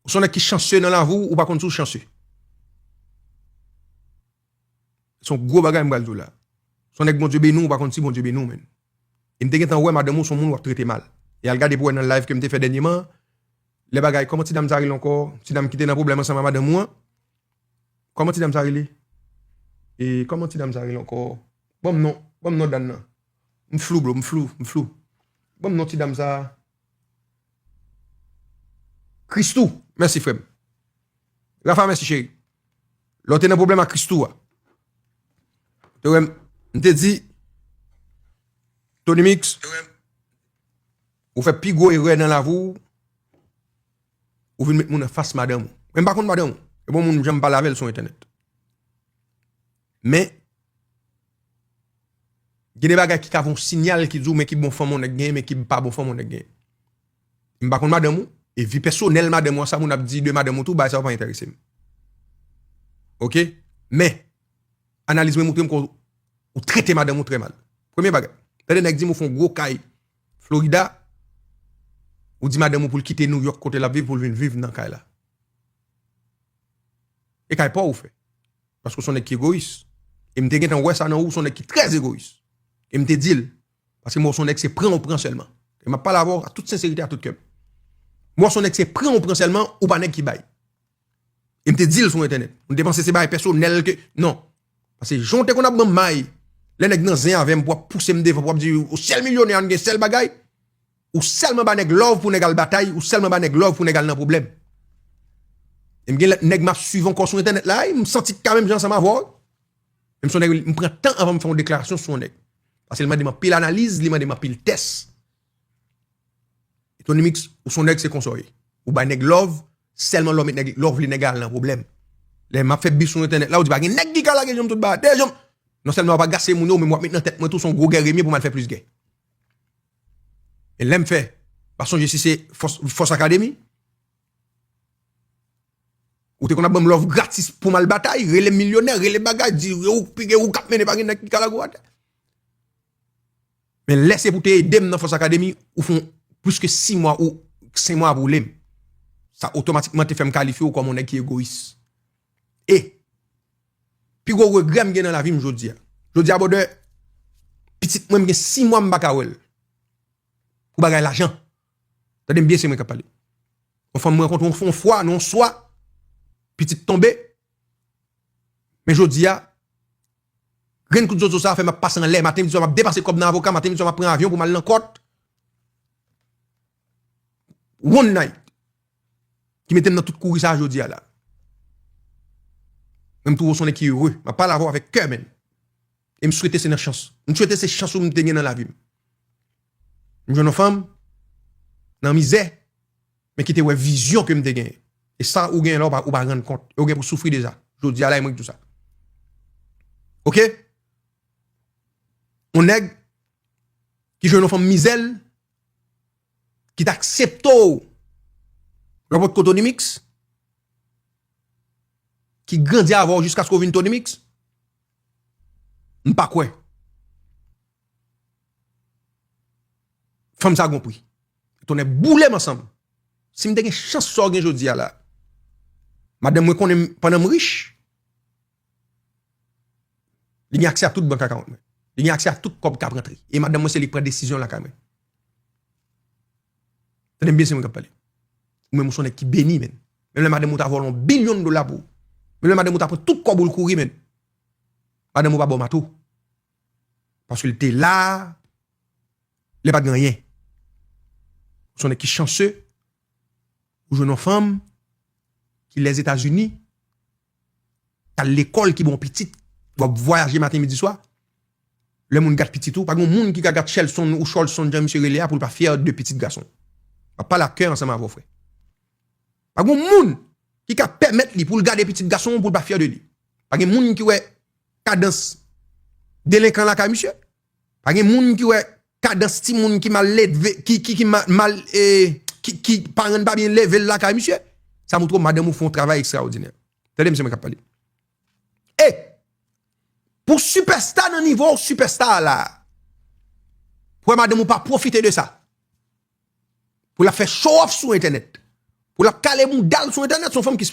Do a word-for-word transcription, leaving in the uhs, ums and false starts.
Ou se yon nèg ki chanse nan lavi w, ou pa konn si w chanse. Se yon gwo bagay m pral di w la. Se yon nèg Bondye beni w, ou pa konn si Bondye beni w, menn. E m te gentan wè madanm ou se yon moun w ap trete mal. E al gade pou w wè nan live ke m te fè dènyèman, lè bagay, kòman ti dam sa rele ankò? Ti dam ki te nan pwoblèm ansanm ak madanm ou an? Kòman ti dam sa rele? E kòman ti dam sa rele ankò? Ban m non, ban m non dam nan. M flou, bro, m flou, m flou. Ban m non ti dam sa. Christoo, mèsi frè m. Rafa, mèsi cheri. Lè w te nan pwoblèm ak Christoo a, te wè m, m te di, Tony Mix, ou fè pi gwo erè nan lavi w, ou vin met moun anfas madanm ou. Men m pa konn madanm ou. E bon moun m janm pale avè l sou entènèt. Men, gen de bagay ki ka voye yon siyal ki di w men ki bon fanm yon nèg genyen, men ki pa bon fanm yon nèg genyen. M pa konn madanm ou, e vi pèsonèl madanm ou an, sa moun ap di de madanm ou tou, bagay sa yo pa enterese m. Oke? Men, analiz mwen montre m ke w trete madanm ou trè mal. Premye bagay, tande nèg di m ou fè yon gwo kay Florida, ou di madanm ou pou l kite New York kote l ap viv pou l vin viv nan kay la. E kay pa w ou fè. Paske w se yon nèg ki egoyis. E m te gentan wè sa nan ou, w se yon nèg ki trè egoyis. E m te di l, paske m wè w se yon nèg se pran ou pran sèlman. E m ap pale avè w a tout senserite, a tout kè m. M wè w se yon nèg se pran ou pran sèlman, ou pa nèg ki bay. E m te di l sou entènèt. M te panse se bagay pèsonèl ke, non. Paske jan w te konn ap ban m may, lè nèg nan zen avè m pou w ap pouse m devan, pou w ap di, ou sèl milyonè, ann gen sèl bagay, ou sèlman ba nèg love pou nèg al batay, ou sèlman ba nèg love pou nèg al nan pwoblèm. E m gen lè nèg m ap swiv ankò sou entènèt la, e m santi k ka menm jan ansanm avè w. E m se yon nèg, m pran tan anvan m fè yon deklarasyon sou yon nèg. Paske li mande m anpil analiz, li mande m anpil tès. Tony Mix, ou se yon nèg se konsa w ye. Ou bay nèg love, sèlman lè w met nèg love li nèg al nan pwoblèm. Lè m ap fè bis sou entènèt la, ou di pa gen nèg ki ka lage janm tout bagay. Dèyè janm, non sèlman w pa gase moun yo, men w ap met nan tèt mwen tou se yon gwo gè remye pou m al fè plis gè. E lè m fè, pa sonje si se Fòs, Fòs Akademi, ou te konn ap ban m love gratis pou m al batay, rele m milyonè, rele bagay, di ou pi gen ou k ap mennen pa gen nèg ki ka lage w atè. Men lè se pou te ede m nan Fòs Akademi, ou fè plis ke sis mwa ou senk mwa ap woule m. Sa otomatikman te fè m kalifye w kòm yon nèg ki egoyis. E pi gwo regrè m gen nan lavi m jodi a. Jodi a, brother, pitit mwen m gen sis mwa m pa ka wè l. Pou bagay lajan. Tande m byen, se mwen k ap pale. Yon fanm m rankontre yon, yon fwa, nan yon swa, pitit tonbe. Men jodi a, grenn kout zozo sa a fè m ap pase anlè. Maten, midi, swa, m ap depanse kòb nan avoka. Maten, midi, swa, m ap pran avyon pou m al nan kòt. One night. Ki mete m nan tout kouri sa a jodi a la. Men m twouve w se yon nèg ki ere. M ap pale avè w avèk kè, menn. E m swete se nan chans. M swete se chans ou m te gen nan lavi m. M jwenn yon fanm, nan mizè, men ki te wè vizyon ke m te genyen. E sa ou genyen la, ou pa, ou pa rann kont. E ou gen pou soufri de sa. Jodi a la, e mwen ki di w sa. Oke? Yon nèg ki jwenn yon fanm mizè l, ki t aksepte w lè w potko Tony Mix, ki grandi avè w jiskaske w vin Tony Mix, m pa kwè. Fanm sa gon pri. Tonnè boule m ansanm. Si m te gen chans sa w gen jodi a la, madanm mwen konnen m, pandan m rich, li gen aksè a tout bank account mwen. Li gen aksè a tout kòb k ap rantre. E madanm mwen se li k pran desizyon lakay mwen. Tande m byen, se mwen k ap pale. Ou menm ou se yon nèg ki beni, menn. Menm lè madanm ou ta vòlè yon bilyon dola pou ou. Menm lè madanm ou ta pran tout kòb ou l kouri, menn. Madanm ou pa ba w mato. Paske l te la, lè pa t gen anyen. Ou se yon nèg ki chanse, ou jwenn yon fanm ki Lèzetazini, k al lekòl, ki bon pitit, w ap vwayaje maten, midi, swa. Lè moun gad pitit ou, pa gen moun ki ka gad Shelson ou Cholson, jan misye rele a, pou l pa fyè de pitit gason. M ap pale ak kè ansanm avè w, frè. Pa gen moun ki ka pèmèt li pou l gade pitit gason pou l pa fyè de li. Pa gen moun ki wè kadans delenkan lakay misye. Pa gen moun ki wè kadans timoun ki mal leve, ki, ki, ki mal, mal, e, ki, ki paran pa byen leve l lakay misye. Sa montre w madanm ou fè yon travay ekstraòdinè. Tande misye mwen k ap pale. E, pou sipèsta nan nivo w sipèsta a la, pou wè madanm ou pa pwofite de sa. Pou l ap fè show off sou entènèt. Pou l ap kale moudal sou entènèt, se yon fanm ki